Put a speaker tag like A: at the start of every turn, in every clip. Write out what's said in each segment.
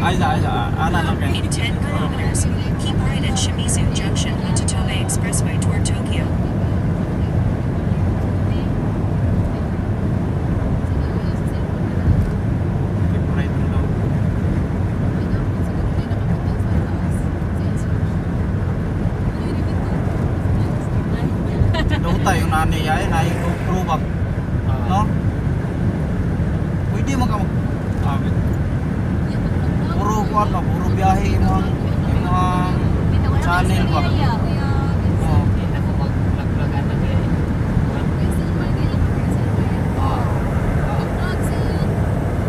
A: Ay, sa ana lang kay.
B: In 10 kilometers, keep right at Shimizu Junction onto Tome Expressway toward Tokyo.
A: Keep right na daw. Duta yung nanay ay nay GoPro ba? No? Pwede man ka mag ah, puro kuan ba, puro biyahe imong channel ba? Oh.
C: Hindi na ko mag-vlog-vlogan na kaya. Oo.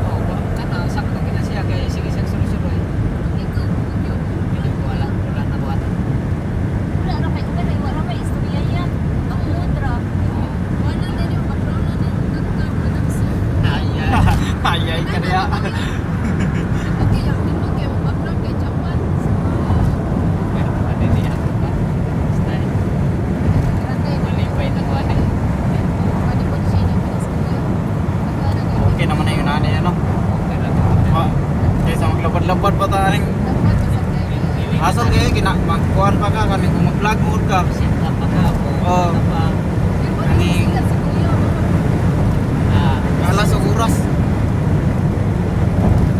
C: Oo, kana sakto gina siya kay sige siyang suloy-suloy. Hindi ko alam, wala na ko ato.
D: Wala ra kay uban ay wala may istorya yan. Ang mudra.
C: Ay, ay.
A: Ay ay kaya.
C: Pero ano niya ako ba? Style. Malipay na ko ano.
A: Okay naman na yung nanay ano.
C: Okay lang ko.
A: Ma, kaysa maglabad-labad pa ta ning hasol kayo kina magkuan pa ka kani kung mag-vlog mood ka.
C: Sit up pa ka ako.
A: Oo.
C: Pa. Ah,
A: Alas og oras.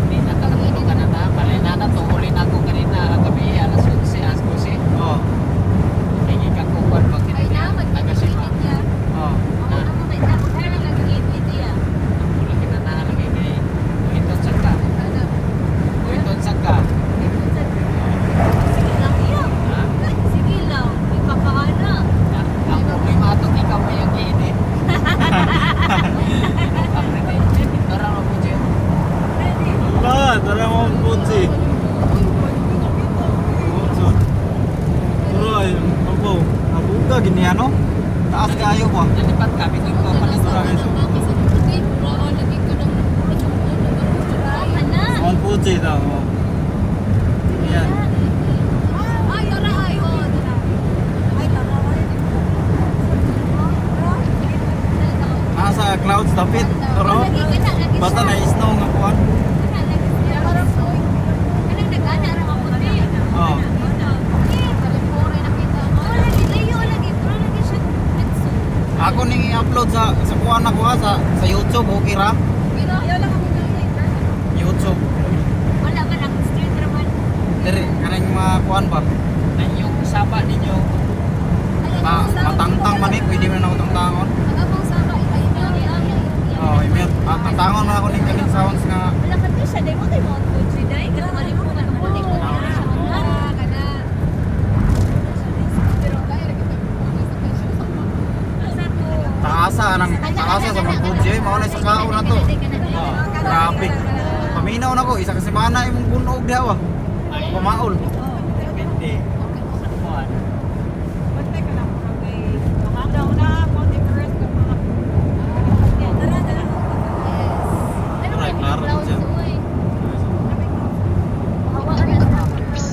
C: hindi na katulog ka na ta. Palay na na to. Uli na ako kanina gabi alas 11, alas 12.
A: Oh.
C: Hindi ka kuwan pag Nagashima.
A: Oh.
C: Wala kita na lagi kay Uiton sa ka. Uiton sa ka.
D: Sige lang iya.
C: Ha?
D: Sige lang. Ipakaana.
C: Ang problema ato ikaw may ang giini. Tara mo po dyan.
D: Ready?
A: Wala, tara mo putsi. Tara ay, opo. Nabuga gini ano? Taas kaayo ba?
C: Nalipat kami doon ko palit.
D: Ana.
A: Mount Fuji daw. Oh. Ayan.
D: Ay, tara ay. Oh, tara. Ay, tara.
A: Nasa clouds dapit. Pero
D: Lagi ka na, lagi
A: basta
D: siya.
A: na snow nga kuan.
D: Kana, lagi siya. Kanang nag-ana ra ka puti.
A: Oh.
D: Oh, lagi layo lagi pero lagi siya nagsu.
A: Ako ning i-upload sa kuan ako ha, sa YouTube okay ra? YouTube.
D: Wala man ang street ra man.
A: Diri kanang mga kuan ba?
C: Na yung saba ninyo.
A: Ma, matangtang man eh, pwede man ako tangtangon. Oh, i-mute. Ah, tangtangon man ako ning kaning sounds nga.
D: Wala ka to siya, dai mo kay Mount Fuji dai katong kalimutan mo puti ko na siya. Asa to?
A: Taasa nang taasa sa Mount Fuji, eh. Mao na sa kao na to. Grabe. Paminaw na ko, isa ka semana imong bunog diha wa. Pamaol.
C: Depende. Sa kuwan.
D: Ano
A: Right,
D: kay
A: klaro
D: clouds
A: siya.
D: oy?
E: In 3 kilometers,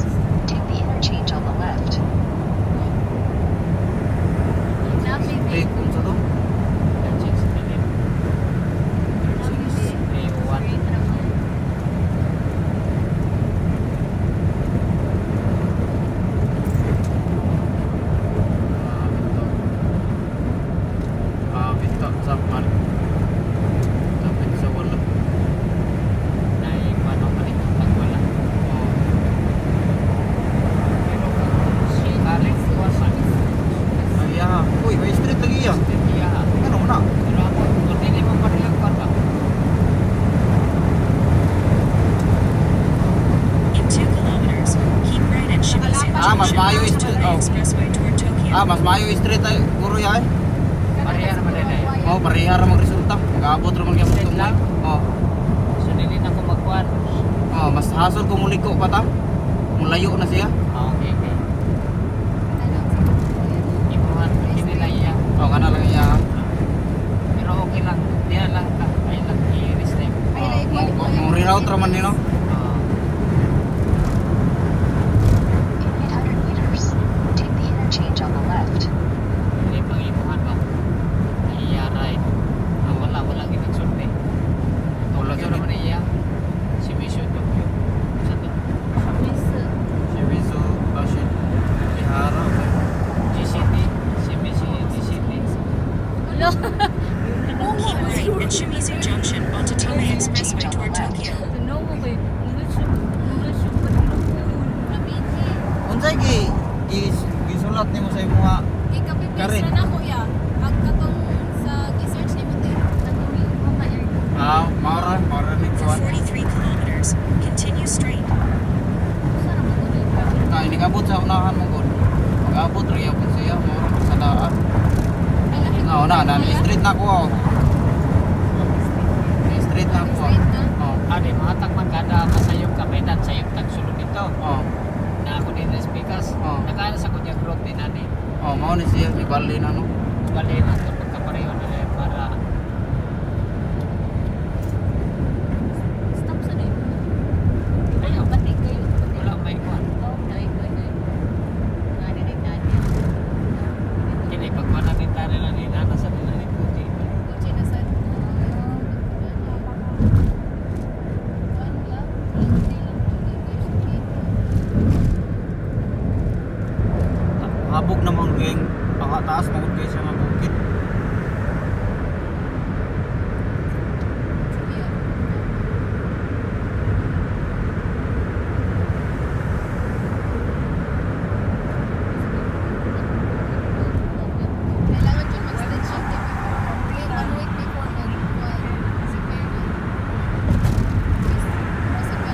E: take the interchange on the left.
D: Lovely
A: Eh,
D: babe.
A: kung sa to?
C: Interchange sa talim. 36, 3, 1.
A: Ah, bito sa pan. Tapit sa wala.
C: Na yung ano palit ang pagwala.
A: Oh.
C: Pero kung kalit kuwan man.
A: Ay, ah. Uy, may street lagi ah.
C: Iya.
A: Ano na?
C: Pero ako, kung dili mo pa nila kuwan ba?
B: In 2 kilometers, keep right at Shimizu
A: Ah, mas
B: Junction
A: maayo
B: onto
A: is-
B: Tome
A: oh.
B: Expressway toward Tokyo.
A: Ah, mas maayo street ay guro ya ay.
C: Pareha naman nila eh.
A: Oh, pareha ra mag resulta. Mag-aabot ra man gyapon
C: Straight
A: tumoy.
C: lang?
A: Oh.
C: So dili na ko magkuwan.
A: Oh, mas hasol kung muliko pa ta. Mulayo na siya.
C: Ah, okay. Imuhan, hindi lang iya.
A: Oh, kana lang iya.
C: Pero okay lang. Diyan lang ka. Ay lang i-risk na yun.
A: Oh, mo reroute ra man ni no.
C: Ah,
E: In 800 meters, take the interchange on the left.
C: Hindi pang imuhan ba? Iya right. Ah, wala ginagsulti.
A: Wala
C: Tokyo
A: jud.
C: naman iya. Si Mission Tokyo. Sa
B: meters, continue straight.
D: Usa ra man gud traffic.
A: Na inigabot sa unahan mo gud. Mag-abot ra gyapon siya, mao ra sa daan. Na na na street na ko. Oh. Street na ko. Oh.
C: Ani, mahatag man kada masayop ka may tan sayop tag sulod dito.
A: Oh.
C: Na ako din sa Pikas.
A: Oh.
C: Nakaano sa kunya growth din ani.
A: Oh, mao ni siya gibalin ano.
C: Bali na ito pagkapareho nila para
D: Stop sa day. Ayaw, pati kayo.
C: wala may kuan.
D: Oh, dai ko dai. Ngani din nani.
C: Kini pagkuan natin tayo na ni nana sa nila ni Puti.
F: Kotse na sa...
A: Habog na mga geng ang taas magud kay siya nga bukid.
F: Kailangan yun mag-stage shift eh, before. Wait, one week before mag-kuwan. Si Perry. Kasi ka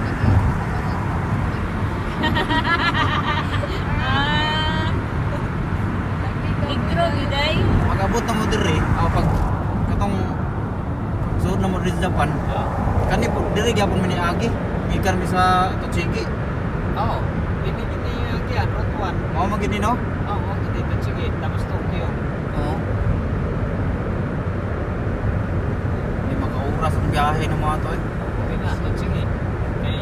D: Ah. Negro gyud ay.
A: Mag-abot na mo diri, oh, pag katong suod na mo diri sa Japan, kani po diri gyapon mi niagi. Gikan mi sa Tochigi.
C: Oo. Dili gid ni yan, Route 1.
A: Mao man gid ni, no?
C: Oo, oh, gid dito sige, tapos Tokyo.
A: Oo. Hindi makaoras ang biyahe ng mga to eh.
C: Okay na, sige. Kay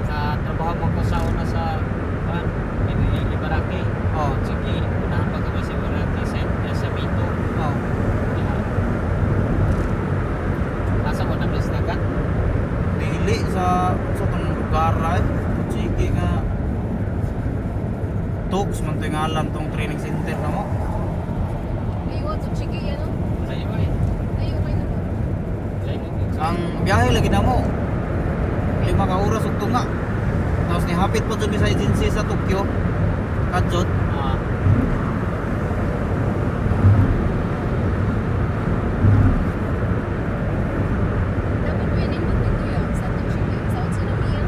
C: nakatrabaho mo ko sa una sa kuan, Ibaraki.
A: Oo.
C: Sige, unahan pa ka ba sa Ibaraki sa Mito.
A: Oh.
C: Yeah. Asa mo na please dagat?
A: Dili sa tong lugar ay Tochigi nga Togs man to yung ngalan tong training center na mo.
F: Ayaw, to chiki yan, no?
C: Layo ay.
F: Ayaw kayo na.
C: Layo dito.
A: Ang biyahe lagi na mo. 5 ka oras ug tunga. Tapos ni hapit pa jud mi sa agency sa Tokyo. Kadjot.
C: Ah,
F: Dapat mo yan yung dito yan. Sa Tochigi. Sa Utsunomiya.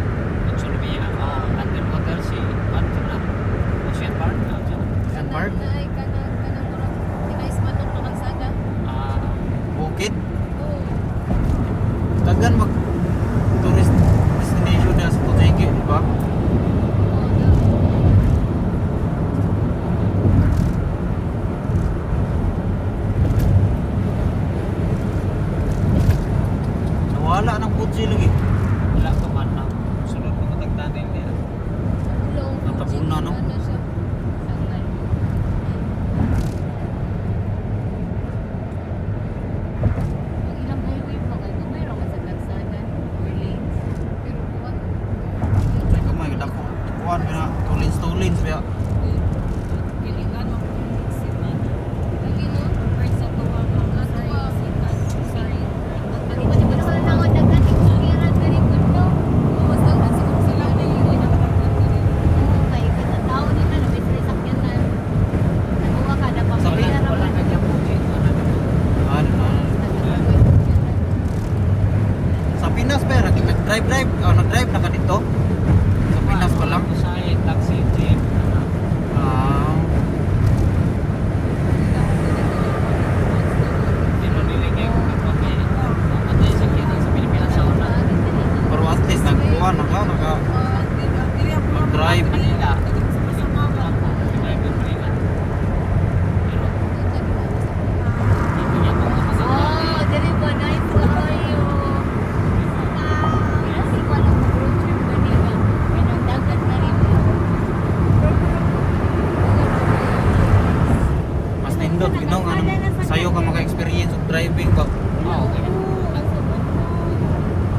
C: Utsunomiya. Oh, underwater si kuan na. Ocean Park na dyan.
A: Ocean Park?
F: Na ay kanang kanang murag tinais manok na kalsada.
C: Ah,
A: Bukid.
F: Oo.
A: Daghan mag tourist destination na sa Tochigi, di ba?
F: Oo, daw.
A: Nawala ng Fuji lagi.
C: Wala pa man na. Sulod mo matagtanin niya.
F: Long
A: Natabunan, no?
F: Ano siya?
D: Sangal. Ang ilang highway pa kay gamay ra man sa kalsada or lanes.
F: Pero kuwan.
A: Ay kamay dako. Kuan na two lanes, two lanes ba.
D: Kailangan mo si man.
F: Lagi, no?
D: Compared sa tuwa mga
F: Ah, tuwa.
D: sorry.
F: Di ba naman na daghan experience very good no? Oo, mas daghan siguro sila na yun.
D: Oo, kay kada tao nila na may sakyan na natuwa ka na
A: Sa
C: Wala,
D: pamilya ra
C: wala
D: man.
C: na dyan Fuji. Wala na dyan.
A: Ano na. Sa Pinas pa nag-drive drive, oh, nag-drive na ka dito. Sa Pinas pa lang.
C: Sa taxi, jeep. Ano.
A: Ah,
C: Pero niligay ko kapag may mamatay sa kina sa Pilipinas sa una.
A: pero at least nagkuan na ka, naka mag-drive.
C: Manila. Driver Manila. Pero hindi niya ito
D: Oh, dili ba nice kayo. Kasi wala ko road trip ba nila. May nagdagat na rin.
A: Mas nindot gino nga nang sayo ka maka-experience og driving ba.
C: Oo, okay.
D: Oo, ang sabot mo.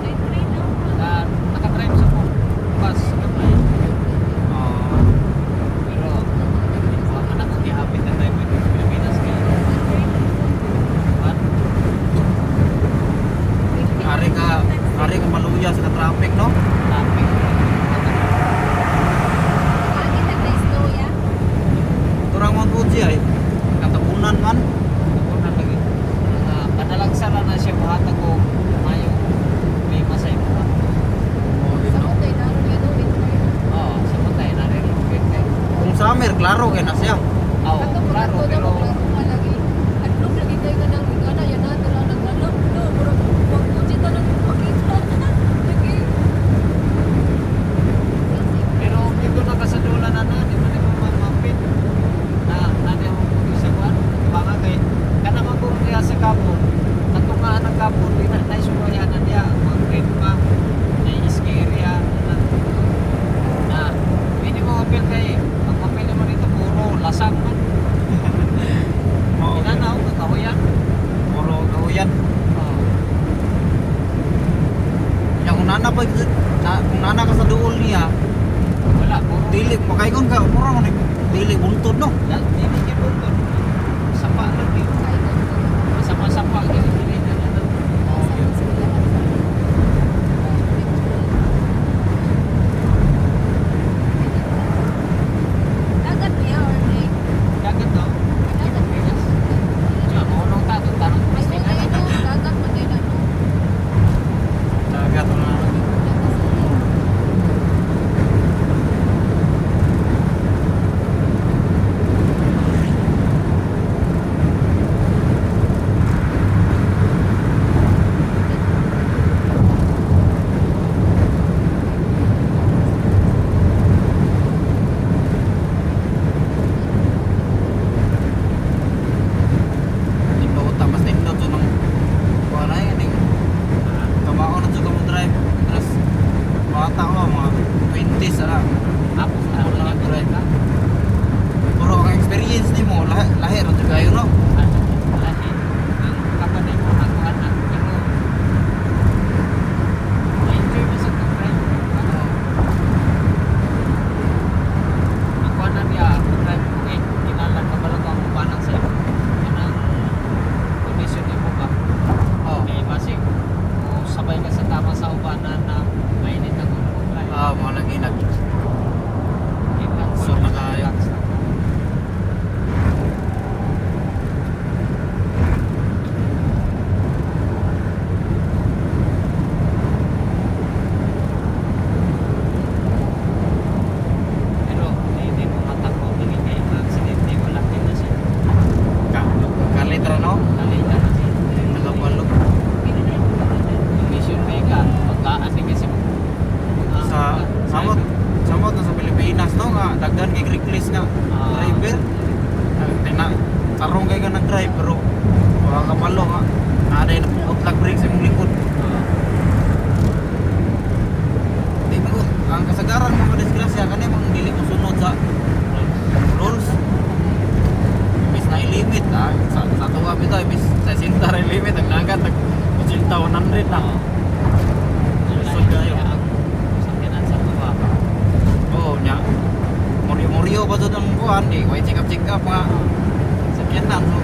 D: Ay, train ang
C: Naka-drive sa po. Bus, kamay.
A: Ah,
C: Pero ang anak ko gihapit na driver dito sa Pilipinas kay What?
A: ari ka maluya sa traffic no.
C: Traffic.
F: Lagi nag-snow ya.
A: Turang Mount Fuji ay katapunan man.
C: Una lagi. Padalagsara na siya buhatag og mayo may masay mo.
A: Camera, klaro kay na siya.
C: Oo,
F: Kato,
C: klaro,
F: kato na
C: pero
F: mo, klaro ka lagi. Adlok lagi kayo ka nang ana yan na tara nag-alam no, murag wag mo dito nang makita. Lagi.
C: Pero dito na ka sa dula na na, di man mo mamapit. Na na di mo kung isa kuan, baka kay kana man kung diha sa kapon, katungaan ang kapon, di na naisuwayan na diha ang grade pa na ski area na na hindi mo apel kay ang papel mo dito puro lasag man.
A: Oo.
C: Inanaw kakahuyan.
A: Puro kahuyan.
C: Oh.
A: Ya kung nana pa na, kung nana ka sa duol niya,
C: Wala puro
A: dili makaingon ka, mura man eh. Dili buntod no.
C: La, dili gyud buntod. Sapa lang gyud. Masama-sapa gyud dili na na.
F: Dagat ba yan or lake?
C: Dagat no.
F: Dagat ba yan?
C: Diyan, unong ta doon tanong
F: Mas
C: Christina.
F: okay no, dagat man din ano.
A: Dagat na.
F: Dagat sa lake.
A: Nindot ta mas nindot to nang kuha na yun eh. Kamao na jud ka mo drive. Tres bata ko mga 20s ara.
C: Tapos na
A: Wala
C: lang
A: na
C: drive ka.
A: Pero ang experience nimo lahi lahi ra jud kayo no.
C: Ano, lahi. Ang kapanay mo nakuha na pero na-enjoy mo sa pag-drive. Ano? Ang kuha na niya, pag-drive ko kay kinalan ka bala ko ang ubanan sa imo. Kanang condition nimo ba?
A: Oh.
C: Kay basig kung sabay ka sa tama sa ubanan na mainit ang ulo mo drive.
A: Ah, mga lagi nag
C: Kita
A: So, na kayo.
C: relax lang. Pero hindi mo matakbo lagi kay mga aksidente wala din na siya.
A: ka kalitra no.
C: Kalita na siya.
A: Nagapalo
C: Mission Vega, pagkaan din kasi mga
A: sa samot samot na sa Pilipinas no nga daghan kay reckless nga
C: Ah.
A: driver. Tina tarong kay ka nag-drive pero wala ka palo nga. Naa na utlag brake sa imong likod. Di mo ang kasagaran mga disgrasya kani mang dili mo sunod sa rules. Imbis na limit ah sa tuwa bitaw imbis 60 ra limit ang dagat nag 80 100 na. Lisod kayo.
C: Sakyanan sa tuwa.
A: Oo nya. Muryo-muryo pa jud ang kuan di way check up mga sakyanan so.